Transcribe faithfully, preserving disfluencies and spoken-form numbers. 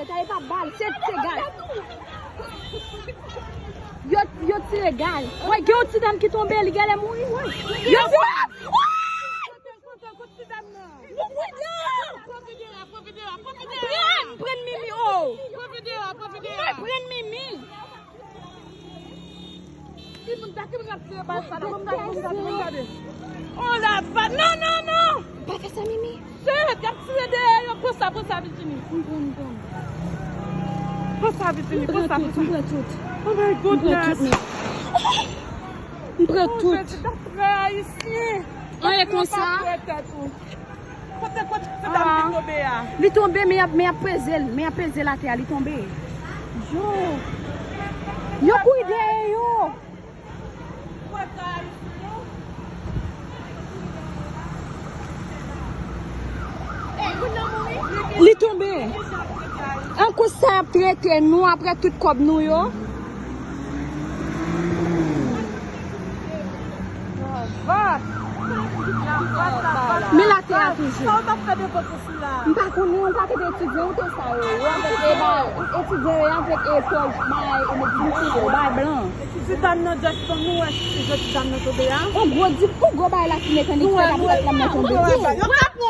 Sa e pa bal, se, se gaz. Yo, yo tire gaz. Wè, gen yon ti dam ki tonbe, li genlè mouri, wè. Yo tire. Pran, pran Mimi, oh. Pran Mimi. Ki moun sa, ki moun k ap tire bal sa la? Ban m gade, ban m gade, ban m gade. Oh la va, non, non, non! Pa fè sa, Mimi. Shit, y ap tire dèyè yo. Pran sa, pran sa, Virginie. M pran, m pran. Pran sa, Virginie, pran sa, pran sa. M pran tout. Oh my goodness. M pran tout. Oh, Jezi, dat trè ayisyen. Anyen konsa. Kote, kote ti dam ki tonbe a? Li tonbe, men y ap, men y ap peze l, men y ap peze l atè a, li tonbe. Yo. Yo kouri dèyè yo. Li tonbe. An kou sa y ap trete nou apre tout kòb nou yo. Men l atè a toujou. Sa w t ap fè devan pou sila? M pa konnen, yon pakèt etidyan, ou te sa yo. Yo avèk, e, ba, etidyan yo avèk, e, pòz, bay, e, medikal yo, bay blan. Ti dam nan just tonbe, nou wè jan ti dam nan tonbe a? On gwo di, on gwo bay la ki mekanik fè la pou ti dam nan tonbe.